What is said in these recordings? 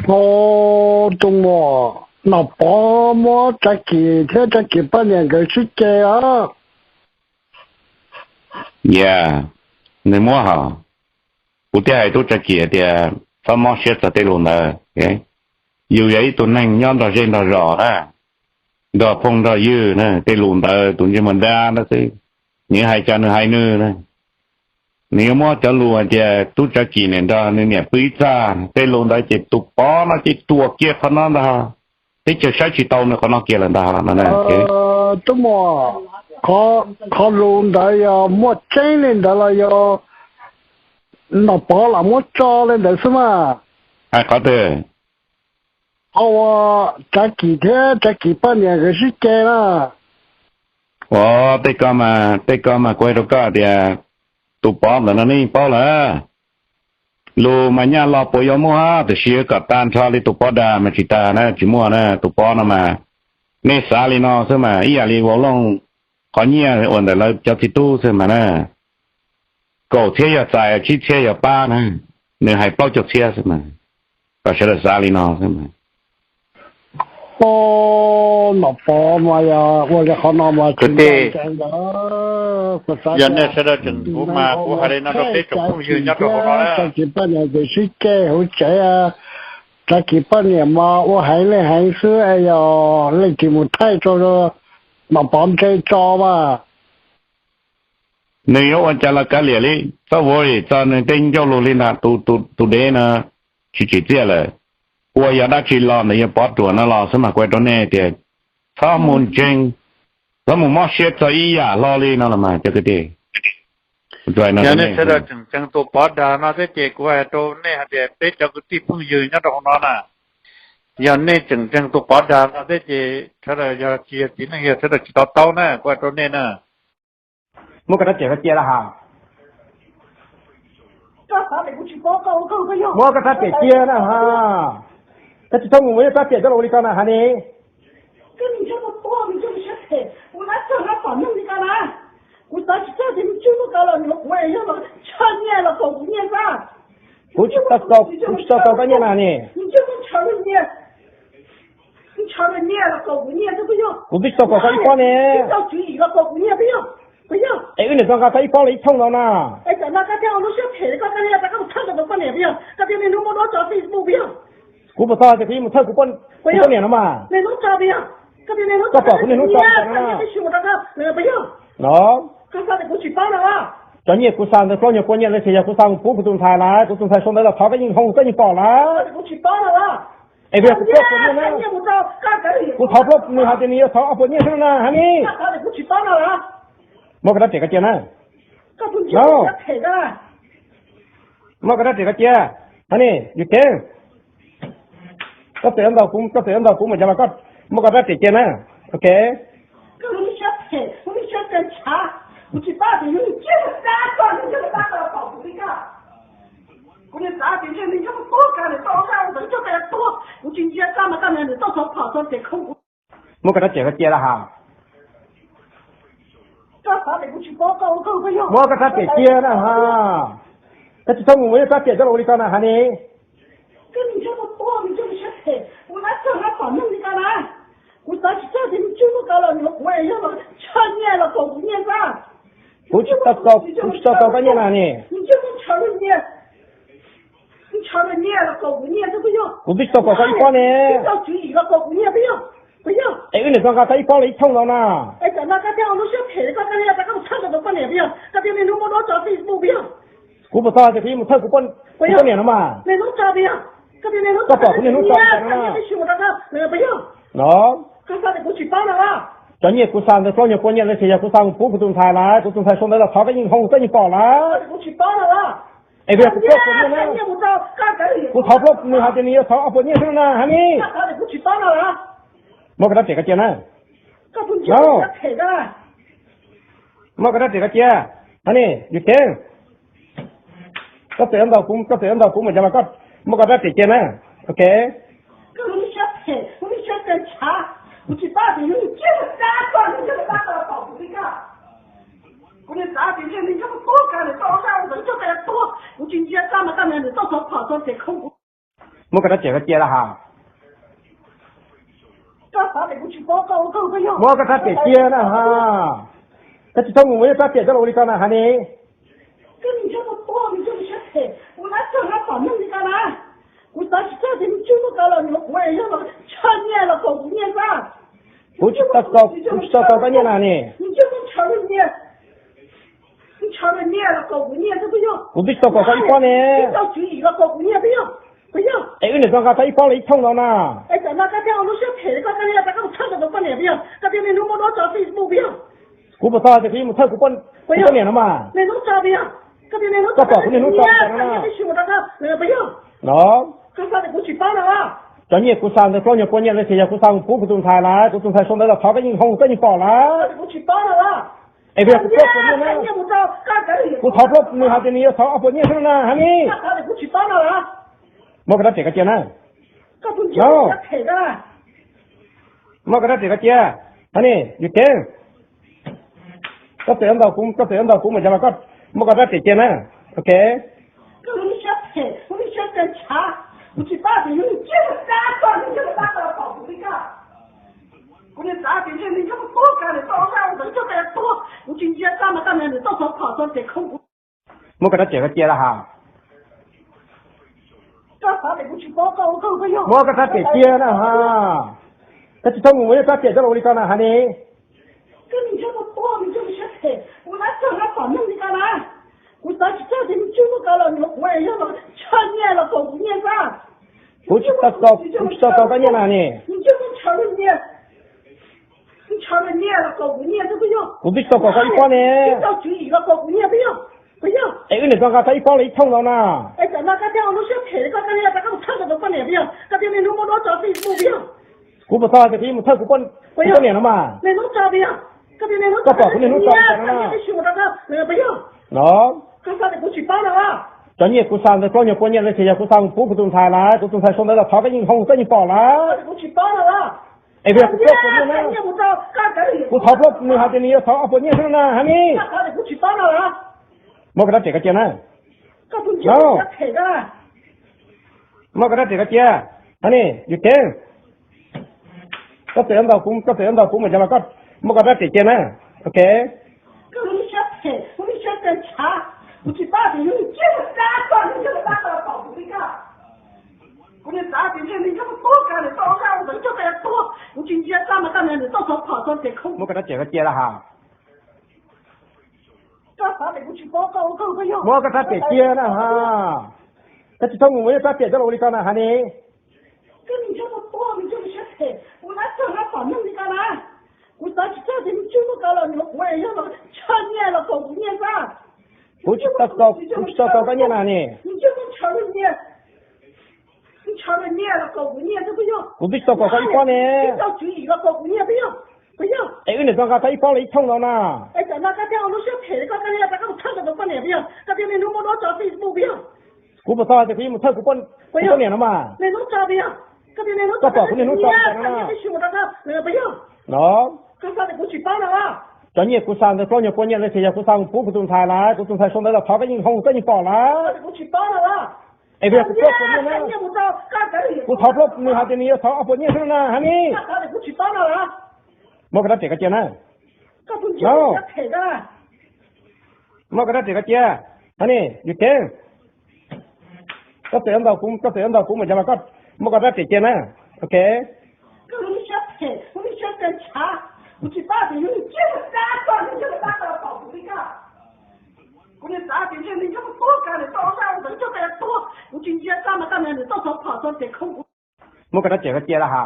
Tus muam, Nom Pov muab Tsav Kim thiab Tsav Kim poj niam nkawd sib ceg os. Yog, nws muab hos. Kuv thiaj hais tub Tsav Kim tias txhob mob siab txog tej lus ntawd. Yus yog ib tug neeg nyob nrog zej nrog zos na, nrog phooj nrog ywg na, tej lus ntawd tus ntsej muag dab ntawd xwb, nws hais cas nws hais nws na. Nws yuav muab cov lus hais tias tub Tsav Kim niam nrog nws niam pw ib txaj, tej lus ntawd ces tus Pov no ces tuam kiag qhov no ntag, teb chaws saib tsis tau nws qhov no kiag lawm ntag no. Tub muam, qhov lus ntawd yog muaj tseeb li ntawd los yog Nom Pov lam muab tso li ntawd xwb mas? Hais qhov twg? Qhov uas Tsav Kim thiab Tsav Kim poj niam nkawd sib ceg na. Ua, tej ko mas, tej ko mas kuv hais rau koj tias tus Pov ntawm no nej yeej paub lawm. Lus mas nyaj los puas yuav muaj, tiam sis kom tag nrho li tus Pov dag mas tsis tag na, tsis muaj na. Tus Pov no mas nej xav li no xwb mas, ib yam li Vauv Looj qhov nyiaj uas ntawm lawv cov txiv tub xwb mas na, kaum txhiab yog txais, tsib txhiab yog pab na, nws hais plaub caug txhiab xwb mas, kom sawv daws xav li no xwb mas. Nom Pov mas yog ua li qhov no mas kwv tij, yog nej sawv daws tseem nthuav mas kuv hais li no rau peb tsoom phooj ywg nyob rau hauv no na, Tsav Kim poj niam nkawd sib ceg hauv tsev, Tsav Kim poj niam mas ua heev leej heev xwb, yog leej twg mus thaij rau Nom Pov ntse tso mas. Nws yuav ua cas los kav liam li, txhob worry txog nws tej ncauj lus li ntag. Tus dev no tsis tsim txiaj lawm, ua yog dab tsi los ntawm yawg Pov Ruam no los xwb mas kuv hais rau nej tias txhob mus ntseeg, txhob mus mob siab txog ib yam hlo li no los mas cov kwv tij. Yog nej sawv daws tseem ntseeg tus Pov dag no thiab ces kuv hais rau nej hais tias peb cov kwv tij phooj ywg nyob rau hauv no na, yog nej tseem ntseeg tus Pov dag no thiab ces sawv daws yog tsis yog txiv neej yog sawv daws tsis to taub na, kuv hais rau nej na. Muab koj rab riam koj cia lawm has. Muab koj rab riam cia na has. Koj tsis txhob mus muab koj rab riam coj los ua li ko na has ne. Kuv tsis tau, kuv tsis tau tau koj nyiaj na ne. Kuv twb tsis tau kom koj ib pob ne. Es wb niam txoj nqa koj ib pob los ib thooj no na. Kuv puas tau tias kuv yuav mus thawj kuv poj niam no mas? Koj pom kuv niaj hnub tso ntawm no na. No, cov nyiaj kuv xa ntawd plaub nyuag pua nyiaj lawm ces yog kuv xa mus pub kuv tus ntxhais lawm, kuv tus ntxhais sau ntawv los thov koj yeej hoo koj yeej pom lawm. Es kuv yog kuv plaub puas nyiaj na. Kuv thov plaub, nws hais tias nws yuav thov ob puas nyiaj xwb na has ne. Muab koj rab riam koj cia na. Muab koj rab riam koj cia. Has ne, yus kev. Koj txawm yuav ntaus kuv, koj txawm yuav ntaus kuv mas cas los koj muab koj rab riam cia na. Ok. Muab koj rab riam koj cia lawm has. Muab koj rab riam cia na has. Koj tsis txhob mus muab rab riam coj los ua li ko na has ne. Kuv tsis tau, kuv tsis tau tau koj nyiaj na ne. Kuv twb tsis tau kom koj ib pob ne. Es wb niam txoj nqa koj ib pob los ib thooj no na. Kuv puas tau tias kuv yuav mus thawj kuv poj niam no mas? Koj pom kuv niaj hnub tso ntawm no na. No, cov nyiaj kuv xa ntawd plaub nyuag pua nyiaj lawm ces yog kuv xa mus pub kuv tus ntxhais lawm, kuv tus ntxhais sau ntawv los thov koj yeej hoo koj yeej pom lawm. Es kuv yog kuv plaub puas nyiaj na. Kuv thov plaub, nws hais tias nws yuav thov ob puas nyiaj xwb na has ne. Muab koj rab riam koj cia na. No, muab koj rab riam koj cia. Has ne, yus kev. Koj txawm yuav ntaus kuv, koj txawm yuav ntaus kuv mas cas los koj muab koj rab riam cia na. Ok. Muab koj rab riam koj cia na ha. Muab koj rab riam cia na ha. Koj tsis txhob mus muab rab riam coj los ua li ko na ha ne. Kuv tsis tau kaus, kuv tsis tau kaus koj nyiaj na ne. Kuv twb tsis tau kom koj ib pob ne. Es wb niam tso nqa tau ib pob los ib thooj ntau na. Kuv puas tau tias kuv yuav mus thawj kuv poj niam no mas. Koj pom kuv niaj hnub tso no na. No, cov nyiaj kuv xa ntawd plaub nyuag pua nyiaj ntawd ces yog kuv xa mus pub kuv tus ntxhais lawm, kuv tus ntxhais sau ntawv los thov koj yeej hoo koj yeej pom lawm. Es kuv thov plaub nws hais tias nws yuav thov ob puas nyiaj xwb na ha ne. Muab koj rab riam koj cia na. Muab koj rab riam koj cia. Ha ne, yus kev. Koj txawm yuav ntaus kuv, koj txawm yuav ntaus kuv mas yog los koj muab koj rab riam cia na. Ok. Muab koj rab riam koj cia na ha. Muab koj rab riam cia na ha. Koj tsis txhob mus muab rab riam coj los ua li ko na ha ne. Kuv tsis tau kaus, kuv tsis tau kaus koj nyiaj na ne. Kuv twb tsis tau kom koj ib pob ne. Es wb niam tso nqa tau ib pob los ib thooj ntau na. Kuv puas tau tias kuv yuav mus thawj kuv poj niam no mas. Koj pom kuv niaj hnub tso no na. No, cov nyiaj kuv xa ntawd plaub nyuag pua nyiaj ntawd ces yog kuv xa mus pub kuv tus ntxhais lawm, kuv tus ntxhais sau ntawv los thov koj yeej hoo koj yeej pom lawm. Es kuv kuv thov plaub nws hais tias nws yuav thov ob puas nyiaj xwb na ha ne. Muab koj rab riam koj cia na. No, muab koj rab riam koj cia. Ha ne, yus kev. Koj txawm yuav ntaus kuv, koj txawm yuav ntaus kuv mas yog los koj muab koj rab riam cia na. Ok. Muab koj rab riam koj cia na ha. Muab koj rab riam cia na ha. Koj tsis txhob mus muab rab riam coj los ua li ko na ha ne. Kuv tsis tau kaus, kuv tsis tau kaus koj nyiaj na ne. Kuv twb tsis tau kom koj ib pob ne. Es wb niam tso nqa tau ib pob los ib thooj ntau na. Kuv puas tau tias kuv yuav mus thawj kuv poj niam no mas. Koj pom kuv niaj hnub tso no na. No, cov nyiaj kuv xa ntawd plaub nyuag pua nyiaj ntawd ces yog kuv xa mus pub kuv tus ntxhais lawm, kuv tus ntxhais sau ntawv los thov koj yeej hoo koj yeej pom lawm. Es kuv thov plaub nws hais tias nws yuav thov ob puas nyiaj xwb na ha ne. Muab koj rab riam koj cia na. No, muab koj rab riam koj cia. Ha ne, yus kev. Koj txawm yuav ntaus kuv, koj txawm yuav ntaus kuv mas yog los koj muab koj rab riam cia na. Ok. Muab koj rab riam koj cia na ha.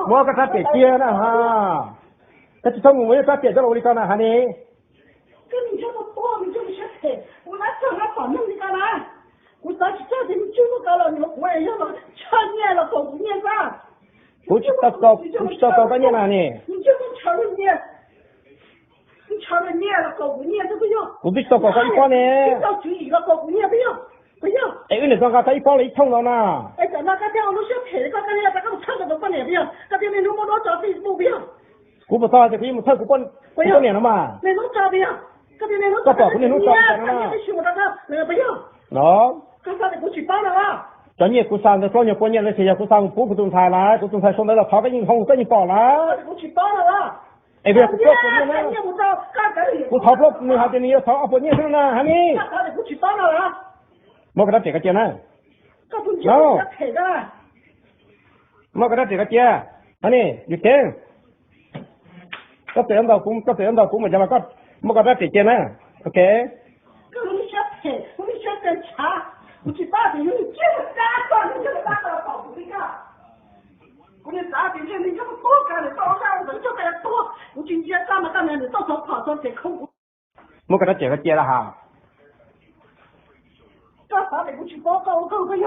Muab koj rab riam cia na ha. Koj tsis txhob mus muab rab riam coj los ua li ko na ha ne. Kuv tsis tau kaus, kuv tsis tau kaus koj nyiaj na ne. Kuv twb tsis tau kom koj ib pob ne. Es wb niam tso nqa tau ib pob los ib thooj ntau na. Kuv puas tau tias kuv yuav mus thawj kuv poj niam no mas. Koj pom kuv niaj hnub tso no na. No, cov nyiaj kuv xa ntawd plaub nyuag pua nyiaj ntawd ces yog kuv xa mus pub kuv tus ntxhais lawm, kuv tus ntxhais sau ntawv los thov koj yeej hloov koj yeej pom lawm. Es kuv yog kuv pluab puas nyiaj na, kuv thov plaub nws hais tias nws yuav thov ob puas nyiaj xwb na ha ni. Muab koj rab riam koj cia na. No, muab koj rab riam koj cia. Ha ni, yus kev. Koj txawm yuav ntaus kuv, koj txawm yuav ntaus kuv mas cov los koj muab koj rab riam cia na. Ok. Muab koj rab riam koj cia na ha.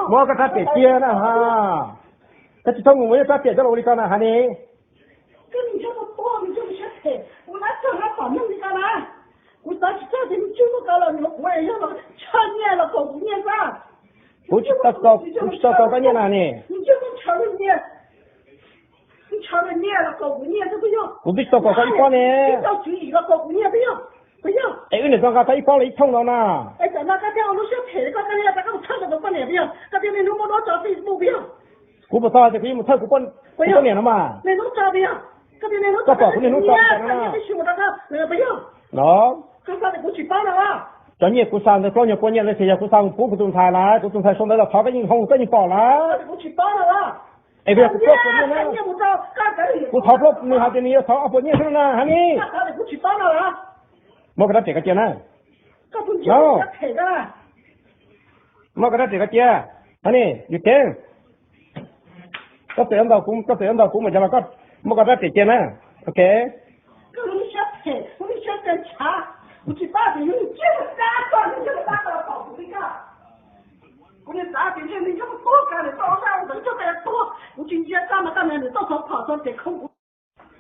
Muab koj rab riam cia na ha. Koj tsis txhob mus muab rab riam coj los ua li ko na ha ni. Kuv tsis tau kaus, kuv tsis tau kaus koj nyiaj na ni. Kuv twb tsis tau kaus koj ib pob ne. Es wb niam txoj nqa tau ib pob los ib thooj no na. Kuv puas txog tias kuv yuav mus thawj kuv poj niam no mas. Koj pom kuv niaj hnub tso no na. No, cov nyiaj kuv xa ntawd plaub nyuag pua nyiaj ntawd ces yog kuv xa mus pub kuv tus ntxhais lawm, kuv tus ntxhais sau ntawv los thov koj yeej hloov koj yeej pom lawm. Es kuv yog kuv pluab puas nyiaj na, kuv thov plaub nws hais tias nws yuav thov ob puas nyiaj xwb na ha ni. Muab koj rab riam koj cia na. No, muab koj rab riam koj cia. Ha ni, yus kev. Koj txawm yuav ntaus kuv, koj txawm yuav ntaus kuv mas cov los koj muab koj rab riam cia na. Ok.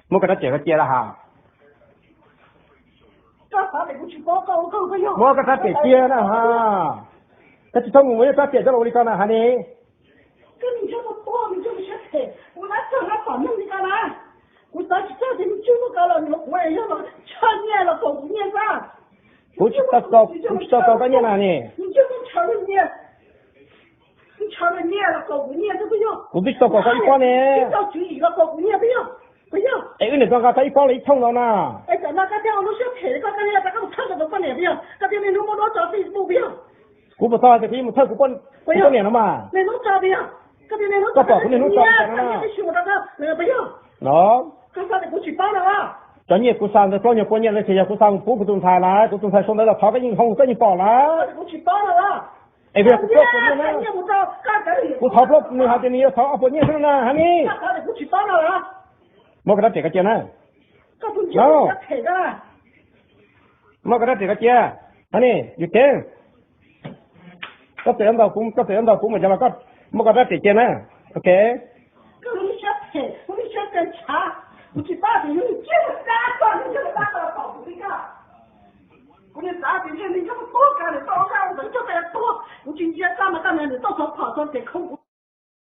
Muab koj rab riam koj cia na ha. Muab koj rab riam cia na ha. Koj tsis txhob mus muab rab riam coj los ua li ko na ha ni. Kuv tsis tau kaus, kuv tsis tau kaus koj nyiaj na ni. Kuv twb tsis tau kaus koj ib pob ne. Es wb niam txoj nqa tau ib pob los ib thooj no na. Kuv puas txog tias kuv yuav mus thawj kuv poj niam no mas. Koj pom kuv niaj hnub tso no na. No, cov nyiaj kuv xa ntawd plaub nyuag pua nyiaj ntawd ces yog kuv xa mus pub kuv tus ntxhais lawm, kuv tus ntxhais sau ntawv los thov koj yeej hloov koj yeej pom lawm. Es kuv yog kuv pluab puas nyiaj na, kuv thov plaub nws hais tias nws yuav thov ob puas nyiaj xwb na ha ni. Muab koj rab riam koj cia na. No, muab koj rab riam koj cia. Ha ni, yus kev. Koj txawm yuav ntaus kuv, koj txawm yuav ntaus kuv mas cov los koj muab koj rab riam cia na. Ok.